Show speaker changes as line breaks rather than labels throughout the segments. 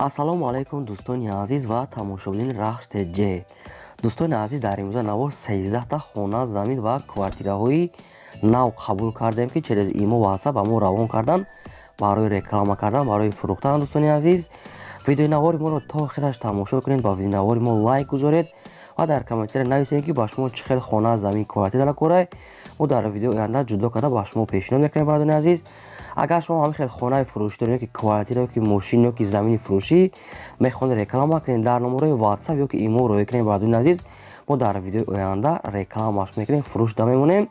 Ассалому алайкум, дӯстони азиз ва тамошобинони Рахш ТЖ. Дӯстони азиз, дар имрӯза навор 13та хона, замин ва квартираҳои нав қабул кардем, ки через имо, ватсап ба мо равон кардан барои реклама кардан, барои фурӯхтан. Дӯстони азиз, видеои навори моро то охираш тамошо кунед, ба видеои навори мо лайк гузоред ва дар комментария нависед, ки ба шумо чӣ хел хона, замин, квартира даркорай. Мо дар видеои оянда ҷудо карда ба шумо пешниҳод мекунем. Бародарони азиз, агар шумо ҳамин хел хонаи фурӯшӣ доред, ё ки квартира, ё ки мошин, ё ки замини фурӯшӣ мехоҳед реклама кунед, дар номерои ватсап ё ки имо роҳӣ кунед. Бародарони азиз, мо дар видеои оянда рекламаш мекунем, фурӯш да мемонем.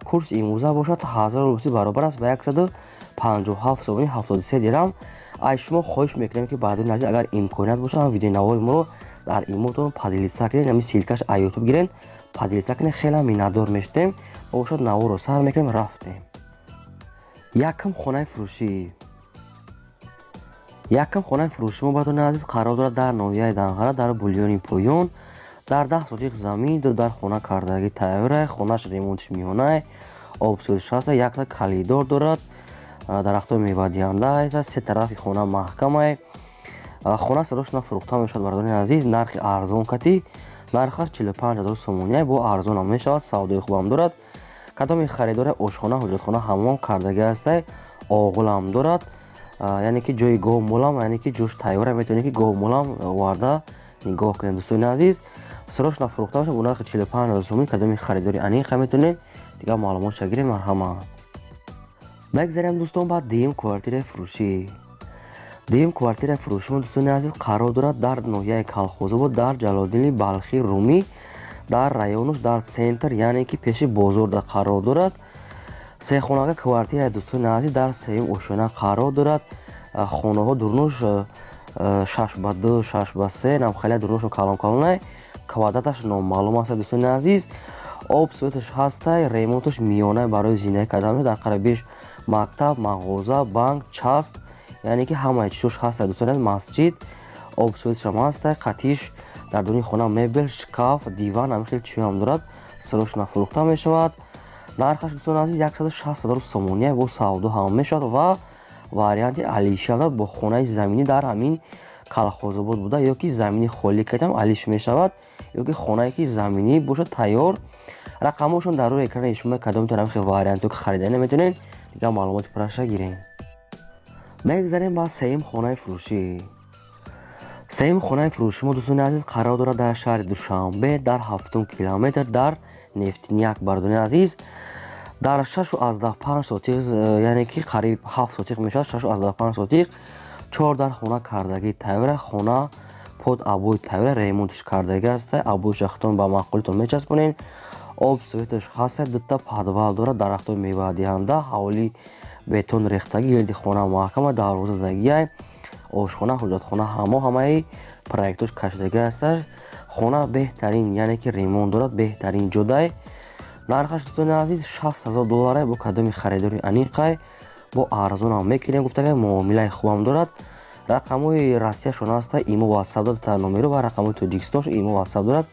Курси имрӯза бошад, 1000 рубли баробар аст ба 157 сомони 73 дирам. Аз шумо хоҳиш мекунем, ки, бародарони азиз, агар имконият бошад, ҳам видеои навори моро дар имотон поделиться кунед, ҳамин ссылка ш аз ютуб гирен, поделиться кунед, хеле миннатдор мешудем. Бошад, наворро сар мекунем, рафтем. Якум хонаи фурӯшӣ. Якум хонаи фурӯшӣ мо, бародарони азиз, қарор дорад дар ноҳияи Данғара, дар Булёни Поён, дар 10 сотиқ замин, ду дар хона кардагӣ тайёрай. Хонаш ремонтиш миёнай, обсӯзиш ҳаста, якта калидор дорад, дарахтҳои мевадиҳанда ҳаста, се тарафи хона маҳкамай. Хона срочно фурӯхта мешавад. Бародарони азиз, нархи арзон кати, нархаш 45 000 сомония, бо арзонам мешавад, савдои хубам дорад. Кадоми харидори, ошхона, ҳуҷратхона, ҳаммом кардагӣ ҳастай, оғулам дорад, яъне ки ҷои говмолам, яъне ки ҷош тайёра, метавонед ки говмолам оварда нигоҳ кунед. Дӯстони азиз, срочно фурӯхта мешавад бо нархи 45 000 сомонӣ. Кадоми харидори аниқа, метавонед дигар маълумотша гиред, марҳамат. Мегзарем, дӯстон, ба дуюм квартираи фурӯшӣ. Дуюм квартираи фурӯшӣ мо, дӯстони азиз, қарор дорад дар ноҳияи Калхозобод, дар Ҷалолиддини Балхӣ Румӣ, дар районуш, дар центр, яъне ки пеши бозорда қарор дорад. Сехонага квартираи, дӯстони азиз, дар сеюм ошёна қарор дорад. Хонаҳо дурнуш 6 ба 2, 6 ба 3, намхелия дурнушу калон калонай, квадраташ номаълум аст. Дӯстони азиз, об светаш ҳастай, ремонташ миёна, барои зиндагӣ кардан. Дар қарибиш мактаб, мағоза, банк, часть, яъне ки ҳамаи чизош ҳастай. Дӯстони азиз, масҷид, об светашам ҳастай, қатиш дар дуни хона мебел, шкаф, диван, ҳамин хел чизҳоам дорад. Срочно фурӯхта мешавад. Нархаш, дӯстони азиз, 160 000 сомония, бо савдо ҳам мешавад ва варианти алишава бо хонаи заминӣ дар ҳамин Калхозобод буда, ё ки замини холӣ кардам, алиш мешавад, ё ки хонае ки заминӣ бошад, тайёр. Рақамҳошон дар рӯи экрани шумо. Кадомтон ҳамин хел вариантҳо ки хариданӣ, метавонед дигар маълумоти пурраша гирем. Мегзарем ба сеюм хонаи фурӯшӣ. Сеюм хонаи фурӯши мо, дӯстони азиз, қарор дорад дар шаҳри Душанбе, дар ҳафтум километр, дар Нефтиняк. Бародарони азиз, дар 6,5 сотиқ, яъне ки қариб 7 сотиқ мешавад, 6,5 сотиқ, чор дар хона кардагӣ тайёра. Хона под обои тайёра, ремонтиш кардагӣ аста, обои шахтон ба маъқулитон мечаспонед. Об светаш ҳаста, дута подвал дорад, дарахтҳои мевадиҳанда, ҳавлӣ бетон рехтагӣ, гирди хона маҳкама, дарвоза дагиай, ошхона, ҳуҷратхона, ҳамо ҳамаи проектош кашидагӣ аста. Хона беҳтарин, яъне ки ремонт дорад, беҳтарин ҷодай. Нархаш, дӯстони азиз, 60 000 долларай. Бо кадоми харидори аниқай, бо арзонам мекунем гуфтагай, муомилаи хубам дорад. Рақамҳои Россияшон ҳаста, имо, ватсап дорад та номеро ва рақамҳои Тоҷикистош, имо, ватсап дорад.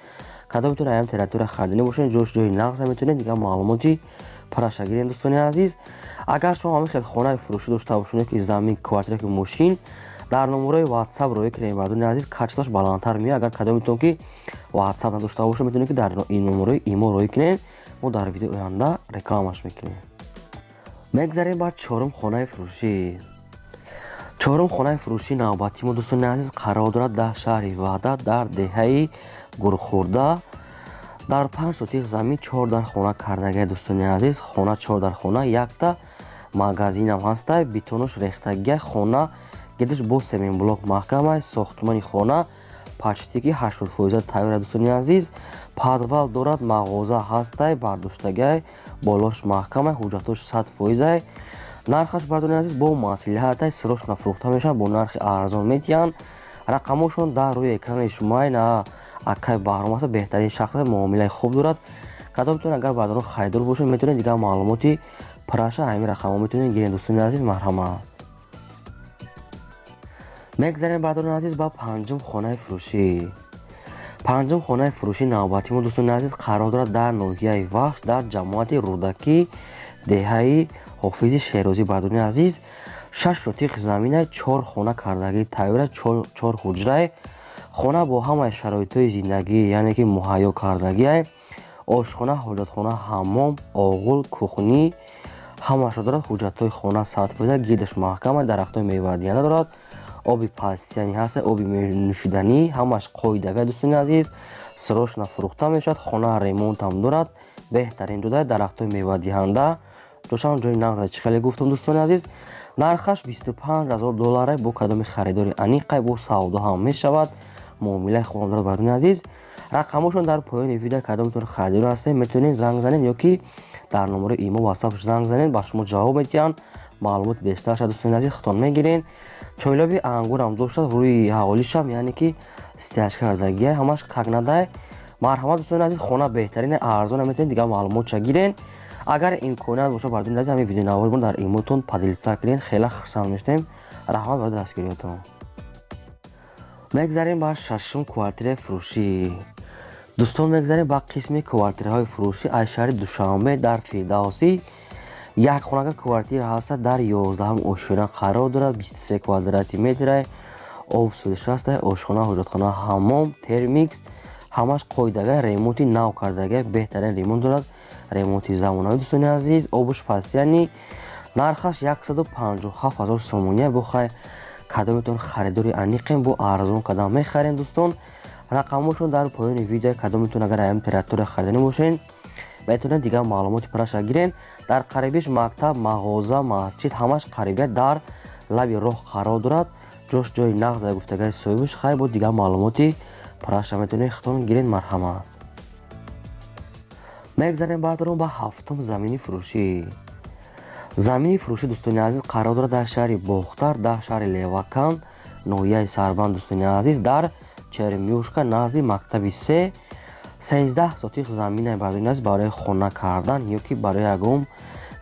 Кадомитон аям территория хариданӣ бошед, ҷош ҷои нағза, метавонед дигар маълумоти пурраша гирем. Дӯстони азиз, агар шумо ҳамин хел хонаи фурӯшӣ дошта бошед, ки замин, квартира, ки мошин, дар номерои ватсап роҳӣ кунем. Бародарони азиз, качество ш баландтар меояд. Агар кадомитон ки ватсап надошта бошед, метавонед ки дар ин номерои имо роҳӣ кунем, мо дар видеои оянда рекламаш мекунем. Мегзарем ба чорум хонаи фурӯшӣ. Чорум хонаи фурӯшии навбатии мо, дӯстони азиз, қарор дорад дар шаҳри Ваҳдат, дар деҳаи Гурхӯрда, дар 5 сотиқ замин, чор дар хона кардагия. Дӯстони азиз, хона чор дар хона, якта магазинам ҳастай, бетонуш рехтагия. Хона гирдиш бо семенблок маҳкамай. Сохтмони хона почти ки 80 фоиза тайёра. Дӯстони азиз, подвал дорад, мағоза ҳастай, бардоштагиай, болош маҳкамай, ҳуҷҷатош 100 фоизай. Нархаш, бародарони азиз, бо маслиҳатай, срочно фурӯхта мешавад, бо нархи арзон метиҳанд. Рақамҳошон дар рӯи экрани шумоай. На акай Баҳром аста, беҳтарин шахс, муомилаи хуб дорад. Кадомтон агар бародарон харидор бошед, метавонед дигар маълумоти пурраша ҳамин рақамҳо метавонед гиред. Дӯстони азиз, марҳамат. Мегзарем, бародарони азиз, ба панҷум хонаи фурӯшӣ. Панҷум хонаи фурӯшии навбатии мо, дӯстони азиз, қарор дорад дар ноҳияи Вахш, дар ҷамоати Рӯдакӣ, деҳаи Ҳофизи Шерозӣ. Бародарони азиз, 6 сотих замина, 4 хона кардагӣ тайёра, 4 ҳуҷрае. Хона бо ҳамаи шароитҳои зиндагӣ, яъне ки муҳайё кардагиай. Ошхона, ҳоҷатхона, ҳаммом, оғул, кухнӣ ҳамаашро дорад. Ҳуҷҷатҳои хона 100%, гирдаш маҳкама, дарахтҳои мевадиҳанда дорад, оби пастиянӣ ҳаст, оби нӯшиданӣ, ҳамааш қоидавия, дӯстони азиз. Срочно фурӯхта мешавад, хона ремонтам дорад, беҳтарин ҷода, дарахтҳои мевадиҳанда, ҷошам ҷои нағз. Чӣ хеле гуфтам, дӯстони азиз, нархаш 25 000 доллара. Бо кадоми харидори аниқай, бо савдо ҳам мешавад, муомилаи хубам дорад, бардони азиз. Рақамошон дар поёни видео. Кадомтон харидор ҳастед, метавонед занг занед ё ки дар номерои имо, ватсап занг занед, ба шумо ҷавоб медиҳанд. Маълумоти бештарша, дӯстони азиз, худтон мегиред. Чойлоби ангурам доштад, рӯи ҳаволишам, яъне ки стяжка кардагия, ҳамаш как надо. Марҳамат, дӯстони азиз, хона беҳтарин, арзона, метавонед дигар маълумотша гирен. Агар имконият бошад, бардони азиз, ҳамин видеонавори дар имотон поделиться кунед, хеле хурсанд мешавем. Раҳмат барои дастгириётон. Мегзарем ба шашум квартираи фурӯшӣ, дӯстон. Мегзарем ба қисми квартираҳои фурӯшӣ аз шаҳри Душанбе, дар Фирдавсӣ. Як хонага квартира ҳаста, дар 11-ум ошёна қарор дорад, 23 квадрати метра, об светш ҳаста, ошхона, ҳоҷатхона, ҳаммом, термикс, ҳамаш қоидавия, ремонти нав кардагия, беҳтарин ремонт дорад, ремонти замонавӣ, дӯстони азиз. Обуш пастияни. Нархаш 157 ҳазор сомония. Бохай, кадометон харидори аниқем, бо арзон кадам мехарем, дӯстон. Рақамошон дар поёни видео. Кадометон агар ам территория хариданӣ бошед, метавонед дигар маълумоти пурраша гирен. Дар қарибиш мактаб, мағоза, масҷид, ҳамаш қарибия, дар лаби роҳ қарор дорад. Ҷош ҷои нағз, гуфтагаи соҳибаш. Хай, бо дигар маълумоти пурраша метавонед худтон гирен. Марҳамат. Мегзарем, бардорон, ба ҳафтум замини фурӯшӣ. Замини фурӯшӣ, дӯстони азиз, қарор дорад дар шаҳри Бохтар, дар шаҳри Леваканд, ноҳияи Сарбанд, дӯстони азиз, дар Черемюшка, назди мактаби се. 13 сотих замина, бардони азиз, барои хона кардан ё ки барои ягон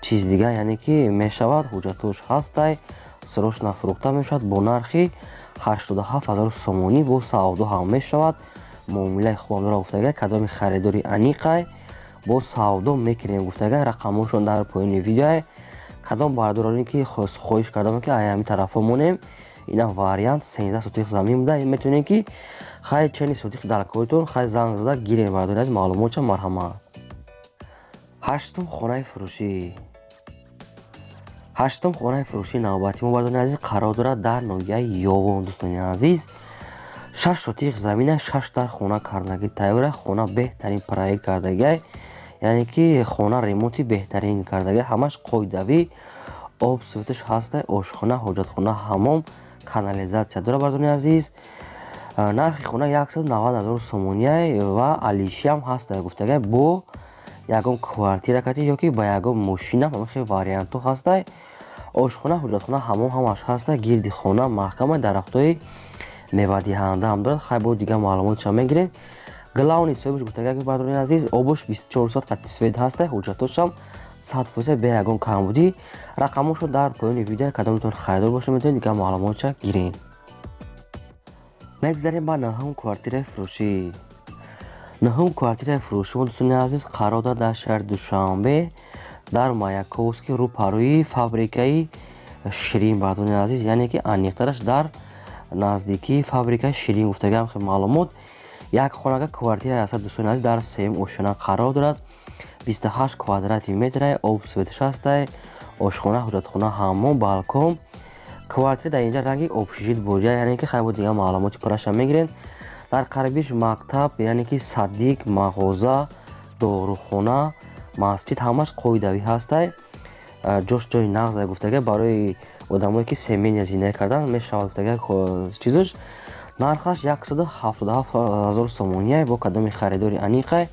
чиз дигар, яъне ки мешавад. Ҳуҷҷатош ҳастай, срочно фурӯхта мешавад бо нархи 87 ҳазор сомонӣ. Бо савдо ҳам мешавад, муомилаи хубам дора, гуфтага. Кадоми харидори аниқай, бо савдо мекунем, гуфтага. Рақамошон дар поёни видеое. Кадом бардороне ки хоҳиш кардам, ки ай ҳамин тарафҳо монем, ина вариант 13 сотих замин буда, метавонед ки хай чени сотих дар коритон, хай занг зада гирем, бардори азиз, маълумотша. Марҳамат. Ҳаштум хонаи фурӯшӣ. Ҳаштум хонаи фурӯшии навбати мо, бардони азиз, қарор дорад дар ноҳияи Ёвон, дӯстони азиз. 6 сотих замина, шаш дар хона кардагӣ тайёра. Хона беҳтарин проект кардагиай, яъне ки хона ремонти беҳтарин кардагиай, ҳамаш қоидавӣ, об светш ҳаста, ошхона, ҳоҷатхона, ҳаммом, канализатсия дорад, бардони азиз. Нархи хона 190 ҳазор сомониай ва алишиам ҳаста, гуфтагай, бо ягон квартира кати ё ки ба ягон мошина, ҳамин хел вариантҳо ҳастай. Ошхона, ҳоҷатхона, ҳаммом ҳамаш ҳаста, гирди хона маҳкама, дарахтҳои мевадиҳанда ҳам дорад. Хай, бо дигар маълумотша мегирем. Главный соҳибаш гуфтагай, ки, бардони азиз, обуш 24 соат қатъи свет ҳаста, ҳуҷҷатошам 100%, бе ягон камбудӣ. Рақамошо дар поёни видео. Кадомтон харидор бошед, метавонед дигар маълумотша гиред. Мегзарем ба наҳум квартираи фурӯшӣ. Наҳум квартираи фурӯшӣ мо, дӯстони азиз, қарор дорад дар шаҳри Душанбе, дар Маяковский, рӯпарӯи фабрикаи Ширин, бардони азиз, яъне ки аниқтараш дар наздикии фабрикаи Ширин, гуфтагиам хел маълумот. Як хонага квартира ҳастад, дӯстони азиз, дар сеюм ошёна қарор дорад, 28 квадрати метра, об светш ҳастай, ошхона, ҳоҷатхона, ҳаммом, балкон. Квартира дар инҷа ранги общежит буря, яъне ки хай, бо дигар маълумоти пурраша мегиред. Дар қарибиш мактаб, яъне ки садик, мағоза, дорухона, масҷид, ҳамаш қоидавӣ ҳастай. Ҷош ҷои нағз, гуфтага, барои одамое ки семейный зиндагӣ кардан мешавад, гуфтага чизаш. Нархаш 177 ҳазор сомония. Бо кадоми харидори аниқай,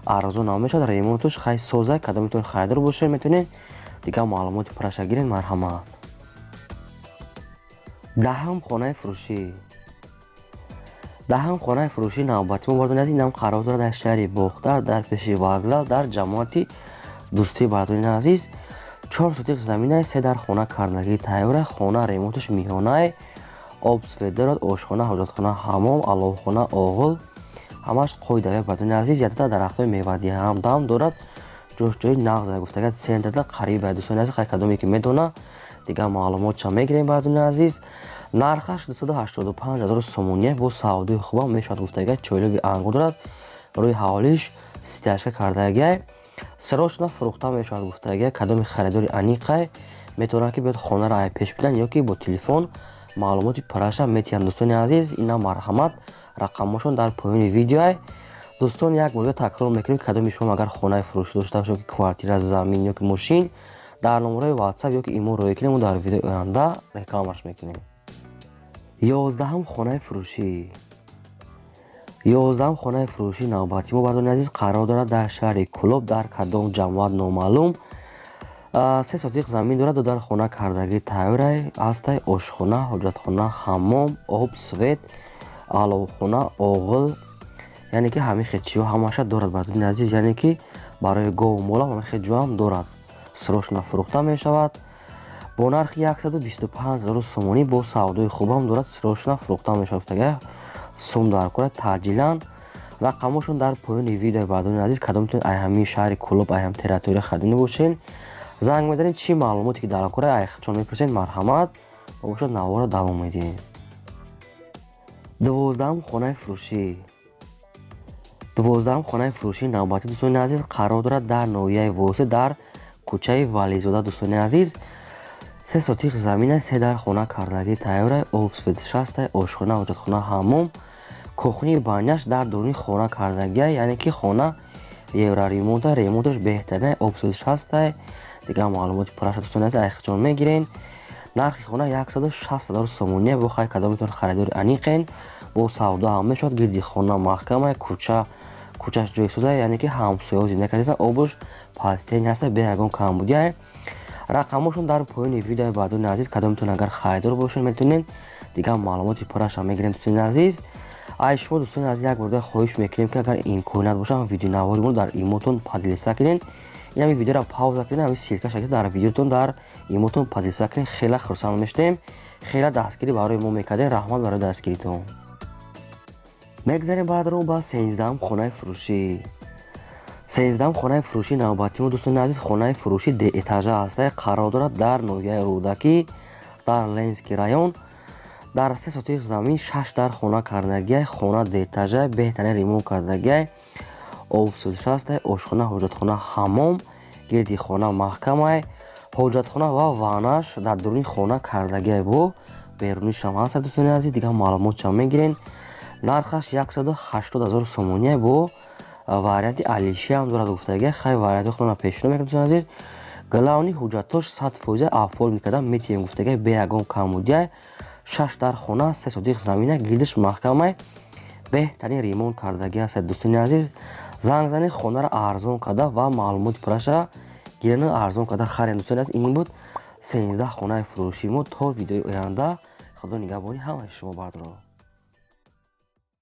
арзон ҳам мешавад, ремонтуш хай созай. Кадометон харидор бошед, метавонед дигар маълумоти пурраша гиред. Марҳамат. Даҳум хонаи фурӯшӣ. Даҳум хонаи фурӯшии навбати мо, бардони азиз, инам қарор дорад дар шаҳри Бохтар, дар пеши вокзал, дар ҷамоати Дӯстии, бардони азиз. 4 сотих заминае, се дар хона кардагии тайёра. Хона ремонташ миёнае, об свет дорад, ошхона, ҳоҷатхона, ҳаммом, аловхона, оғил, ҳамаш қоидавия, бардони азиз. Ядада дарахтҳои мевадиҳандаам дорад. Ҷош ҷои нағз, гуфтага, центрда қариба, дӯстони азиз. Хай, кадоме ки медона, Дигар маълумотша мегирем, бардони азиз. Нархаш 285 000 сомонӣ, бо савдои хубам мешавад гуфтагиай. Чойлоги ангур дорад, рӯи ҳавлиш стяжка кардагиай. Срочно фурӯхта мешавад гуфтагиай. Кадоми харидори аниқай, метавонад ки биёд хонаро ай пеш бидан ё ки бо телефон маълумоти пурраша метиҳанд, дӯстони азиз. Ина марҳамат, рақамҳошон дар поёни видеоай. Дӯстон, як бор такрор мекунем: кадоми шумо агар хонаи фурӯшӣ дошта бошед, ки квартира, замин ё ки мошин, дар номерои WhatsApp ё ки имо роҳӣ кунем, мо дар видеои оянда рекламаш мекунем. 11-ум хонаи фурӯшӣ. 11-ум хонаи фурӯшии навбатӣ мо, бардони азиз, қарор дорад дар шаҳри Кӯлоб, дар кадом ҷамоат номаълум. 3 сотиқ замин дорад, ду дар хона кардагӣ тайёрай ҳастай. Ошхона, ҳоҷатхона, ҳаммом, об, свет, аловхона, оғил, яъне ки ҳамин хел чизҳо ҳамаша дорад, бардони азиз. Яъне ки барои гову молам ҳамин хел ҷоам дорад. Срочно фурӯхта мешавад бо нархи 125 000 сомонӣ, бо савдои хубам дорад. Срочно фурӯхта мешавад гуфтага, сум дар кора таъҷилан. Рақамҳошон дар поёни видеои, бардони азиз. Кадомтон ай ҳамин шаҳри Кӯлоб, ай ҳам территория харидани бошен, занг мезанед, чӣ маълумоте ки дар кора ай чон мепурсед, марҳамат. Бошад, наворо давом медиҳем. 12-ум хонаи фурӯшӣ. 12-ум хонаи фурӯшии навбатӣ, дӯстони азиз, қарор дорад дар ноҳияи Восеъ, дар кӯчаи Вализода, дӯстони азиз. 3 сотиқ замина, се дар хона кардагӣ тайёра, об, свет шастай, ошхона, ҳоҷатхона, ҳаммом, кухни, баняш дар дуруни хона кардагия. Яъне ки хона евроремонта, ремонташ беҳтарин, об, свет шастай. Дигар маълумоти пурраша, дӯстони азиз, айхчон мегирен. Нархи хона 160 000 сомонӣ. Бо хай кадометон харидори аниқен, бо савдо ҳам мешавад. Гирди хона маҳкама, кӯча кӯчаш ҷой суда, яъне ки ҳамсояҳо зинда кардеста, обуш пастени ҳаста, бе ягон камбудия. Рақамҳошон дар поёни видеои, бардони азиз. Кадометон агар харидор бошед, метавонед, дигар маълумоти пурраша мегирем, дӯстони азиз. Ай шумо, дӯстони азиз, як борда хоҳиш мекунем, ки агар имконият бошад, видеонавори моро дар имотон поделиться кунед. Ин ҳамин видеоро пауза кунед, ҳамин ссылкаша дар видеотон, дар имотон поделиться кунед. Хеле хурсанд мешудем, хеле дастгирӣ барои мо мекардем. Раҳмат барои дастгиритон. Мегзарем, бародарон, ба 13-ум хонаи фурӯшӣ. 13-ум хонаи фурӯшии навбатӣ мо, дӯстони азиз, хонаи фурӯшӣ дуэтажа ҳаста, қарор дорад дар ноҳияи Рӯдакӣ, дар Ленинский район. Дар 3 сотиқ замин, шаш дар хона кардагиай. Хона дуэтажа, беҳтарин ремонт кардагиай, об, свет ҳастай, ошхона, ҳоҷатхона, ҳаммом, гирди хона маҳкамай, ҳоҷатхона ва ваннаш дар дуруни хона кардагиай, бо берунишам ҳаста, дӯстони азиз. Дигар маълумотшам мегирен. Нархаш 180 000 сомонӣ, бо варианти алишиам дорад гуфтагиай. Хай, варианти худона пешниҳод мекунем, дӯстони азиз. Главный ҳуҷҷатош 100% оформить карда метиҳем гуфтагиай, бе ягон камбудиай. Шаш дар хона, 3 сотиқ замина, гирдиш маҳкамай, беҳтарин ремонт кардагӣ ҳаст, дӯстони азиз. Занг занед, хонаро арзон карда ва маълумоти пурраша гирен, арзон карда харем, дӯстони азиз. Ин буд 13 хонаи фурӯшии мо. То видеои оянда, худо нигаҳбони ҳамаи шумо, бардорон.